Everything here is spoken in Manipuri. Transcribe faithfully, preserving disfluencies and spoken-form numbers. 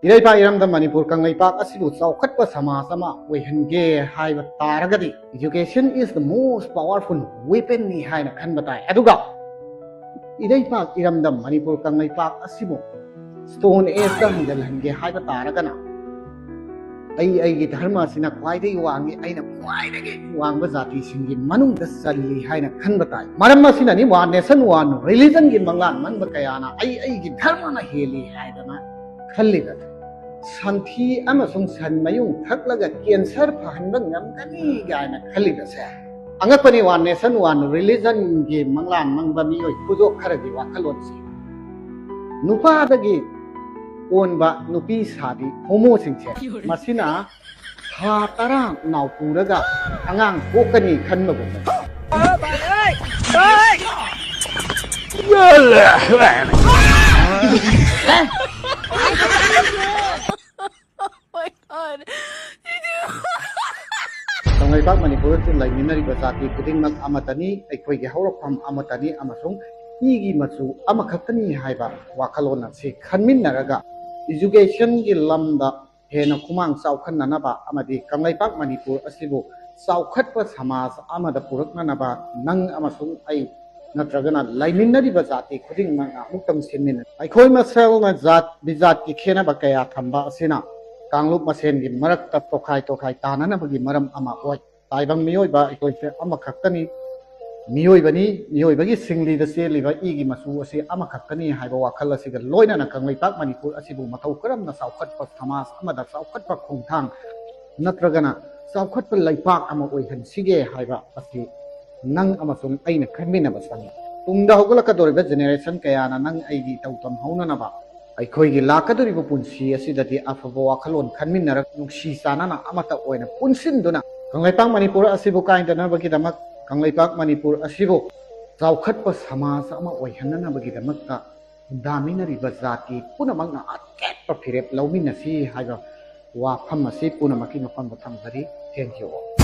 ꯏꯔꯩꯄꯥꯛ ꯏꯔꯝꯗꯝ ꯃꯅꯤꯄꯨꯔ ꯀꯪꯂꯩꯄꯥꯛ ꯑꯁꯤꯕꯨ ꯆꯥꯎꯈꯠꯄ ꯁꯃꯥꯖ ꯑꯃ ꯑꯣꯏꯍꯟꯒꯦ ꯍꯥꯏꯕ ꯇꯥꯔꯒꯗꯤ, education is the most powerful weapon ꯅꯤ ꯍꯥꯏꯅ ꯈꯟꯕ ꯇꯥꯏ꯫ ꯑꯗꯨꯒ ꯏꯔꯩꯄꯥꯛ ꯏꯔꯝꯗꯝ ꯃꯅꯤꯄꯨꯔ ꯀꯪꯂꯩꯄꯥꯛ ꯑꯁꯤꯕꯨ stone age ꯇ ꯍꯟꯖꯤꯜꯍꯟꯒꯦ ꯍꯥꯏꯕ ꯇꯥꯔꯒꯅ, ꯑꯩ ꯑꯩꯒꯤ ꯙꯔꯃ ꯑꯁꯤꯅ ꯈ꯭ꯋꯥꯏꯗꯒꯤ ꯋꯥꯡꯉꯤ, ꯑꯩꯅ ꯈ꯭ꯋꯥꯏꯗꯒꯤ ꯋꯥꯡꯕ ꯖꯥꯇꯤꯁꯤꯡꯒꯤ ꯃꯅꯨꯡꯗ ꯆꯜꯂꯤ ꯍꯥꯏꯅ ꯈꯟꯕ ꯇꯥꯏ꯫ ꯃꯔꯝ ꯑꯁꯤꯅꯅꯤ one nation one religion ꯒꯤ ꯃꯪꯂꯥꯟ ꯃꯪꯕ ꯀꯌꯥꯅ ꯑꯩ ꯑꯩꯒꯤ ꯙꯔꯃꯅ ꯍꯦꯜꯂꯤ ꯍꯥꯏꯗꯅ ꯈꯜꯂꯤꯕ꯫ ꯁꯟꯊꯤ ꯑꯃꯁꯨꯡ ꯁꯟ ꯃꯌꯨꯡ ꯊꯛꯂꯒ cancer ꯐꯍꯟꯕ ꯉꯝꯒꯅꯤ ꯀꯥꯏꯅ ꯈꯜꯂꯤꯕꯁꯦ ꯑꯉꯛꯄꯅꯤ꯫ One nation one religion ꯒꯤ ꯃꯪꯂꯥꯟ ꯃꯪꯕ ꯃꯤꯑꯣꯏ ꯈꯨꯗꯣ ꯈꯔꯒꯤ ꯋꯥꯈꯜꯂꯣꯟꯁꯤ꯫ ꯅꯨꯄꯥꯗꯒꯤ ꯑꯣꯟꯕ ꯅꯨꯄꯤ ꯁꯥꯕꯤ ꯍꯣꯃꯣꯁꯤꯡꯁꯦ, ꯃꯁꯤꯅ ꯊꯥ ꯇꯔꯥ ꯅꯥꯎ ꯄꯨꯔꯒ ꯑꯉꯥꯡ ꯄꯣꯛꯀꯅꯤ ꯈꯟꯕꯒꯨꯝꯕꯅꯤ꯫ ꯀꯪꯂꯩꯄꯥꯛ ꯃꯅꯤꯄꯨꯔꯗ ꯂꯩꯃꯤꯟꯅꯔꯤꯕ ꯖꯥꯇꯤ ꯈꯨꯗꯤꯡꯃꯛ ꯑꯃꯠꯇꯅꯤ, ꯑꯩꯈꯣꯏꯒꯤ ꯍꯧꯔꯛꯐꯝ ꯑꯃꯠꯇꯅꯤ ꯑꯃꯁꯨꯡ ꯏꯒꯤ ꯃꯆꯨ ꯑꯃꯈꯛꯇꯅꯤ ꯍꯥꯏꯕ ꯋꯥꯈꯜꯂꯣꯟ ꯑꯁꯤ ꯈꯟꯃꯤꯟꯅꯔꯒ, education ꯒꯤ ꯂꯝꯗ ꯍꯦꯟꯅ ꯈꯨꯃꯥꯡ ꯆꯥꯎꯈꯠꯅꯅꯕ ꯑꯃꯗꯤ ꯀꯪꯂꯩꯄꯥꯛ ꯃꯅꯤꯄꯨꯔ ꯑꯁꯤꯕꯨ ꯆꯥꯎꯈꯠꯄ ꯁꯃꯥꯖ ꯑꯃꯗ ꯄꯨꯔꯛꯅꯅꯕ ꯅꯪ ꯑꯃꯁꯨꯡ ꯑꯩ ꯅꯠꯇ꯭ꯔꯒꯅ ꯂꯩꯃꯤꯟꯅꯔꯤꯕ ꯖꯥꯇꯤ ꯈꯨꯗꯤꯡꯃꯛꯅ ꯑꯃꯨꯛꯇꯪ ꯁꯤꯟꯃꯤꯟꯅ꯫ ꯑꯩꯈꯣꯏ ꯃꯁꯦꯜꯅ ꯖꯥꯠ ꯕꯤꯖꯥꯠꯀꯤ ꯈꯦꯠꯅꯕ ꯀꯌꯥ ꯊꯝꯕ ꯑꯁꯤꯅ ꯀꯥꯡꯂꯨꯞ ꯃꯁꯦꯟꯒꯤ ꯃꯔꯛꯇ ꯇꯣꯈꯥꯏ ꯇꯣꯈꯥꯏ ꯇꯥꯅꯅꯕꯒꯤ ꯃꯔꯝ ꯑꯃ ꯑꯣꯏ꯫ ꯇꯥꯏꯕꯪ ꯃꯤꯑꯣꯏꯕ ꯑꯩꯈꯣꯏꯁꯦ ꯑꯃꯈꯛꯇꯅꯤ꯫ ꯃꯤꯑꯣꯏꯕꯅꯤ, ꯃꯤꯑꯣꯏꯕꯒꯤ ꯁꯤꯡꯂꯤꯗ ꯆꯦꯜꯂꯤꯕ ꯏꯒꯤ ꯃꯆꯨ ꯑꯁꯤ ꯑꯃꯈꯛꯇꯅꯤ ꯍꯥꯏꯕ ꯋꯥꯈꯜ ꯑꯁꯤꯒ ꯂꯣꯏꯅꯅ ꯀꯪꯂꯩꯄꯥꯛ ꯃꯅꯤꯄꯨꯔ ꯑꯁꯤꯕꯨ ꯃꯇꯧ ꯀꯔꯝꯅ ꯆꯥꯎꯈꯠꯄ ꯁꯃꯥꯖ ꯑꯃꯗ ꯆꯥꯎꯈꯠꯄ ꯈꯣꯡꯊꯥꯡ ꯅꯠꯇ꯭ꯔꯒꯅ ꯆꯥꯎꯈꯠꯄ ꯂꯩꯄꯥꯛ ꯑꯃ ꯑꯣꯏꯍꯟꯁꯤꯒꯦ ꯍꯥꯏꯕ ꯑꯁꯤ ꯅꯪ ꯑꯃꯁꯨꯡ ꯑꯩꯅ ꯈꯟꯃꯤꯟꯅꯕ ꯆꯪꯏ꯫ ꯇꯨꯡꯗ ꯍꯧꯒꯠꯂꯛꯀꯗꯧꯔꯤꯕ generation ꯀꯌꯥꯅ ꯅꯪ ꯑꯩꯒꯤ ꯏꯇꯧ ꯇꯝꯍꯧꯅꯅꯕ ꯑꯩꯈꯣꯏꯒꯤ ꯂꯥꯛꯀꯗꯧꯔꯤꯕ ꯄꯨꯟꯁꯤ ꯑꯁꯤꯗꯗꯤ ꯑꯐꯕ ꯋꯥꯈꯜꯂꯣꯟ ꯈꯟꯃꯤꯟꯅꯔꯒ ꯅꯨꯡꯁꯤ ꯆꯥꯟꯅꯅ ꯑꯃꯠꯇ ꯑꯣꯏꯅ ꯄꯨꯟꯁꯤꯟꯗꯨꯅ ꯀꯪꯂꯩꯄꯥꯛ ꯃꯅꯤꯄꯨꯔ ꯑꯁꯤꯕꯨ ꯀꯥꯏꯗꯅꯕꯒꯤꯗꯃꯛ, ꯀꯪꯂꯩꯄꯥꯛ ꯃꯅꯤꯄꯨꯔ ꯑꯁꯤꯕꯨ ꯆꯥꯎꯈꯠꯄ ꯁꯃꯥꯖ ꯑꯃ ꯑꯣꯏꯍꯟꯅꯅꯕꯒꯤꯗꯃꯛꯇ ꯈꯨꯟꯗꯥꯃꯤꯟꯅꯔꯤꯕ ꯖꯥꯇꯤ ꯄꯨꯝꯅꯃꯛꯅ ꯑꯇꯦꯠꯄ ꯐꯤꯔꯦꯞ ꯂꯧꯃꯤꯟꯅꯁꯤ ꯍꯥꯏꯕ ꯋꯥꯐꯝ ꯑꯁꯤ ꯄꯨꯝꯅꯃꯛꯀꯤ ꯃꯐꯝꯗ ꯊꯝꯖꯔꯤ꯫ Thank you all.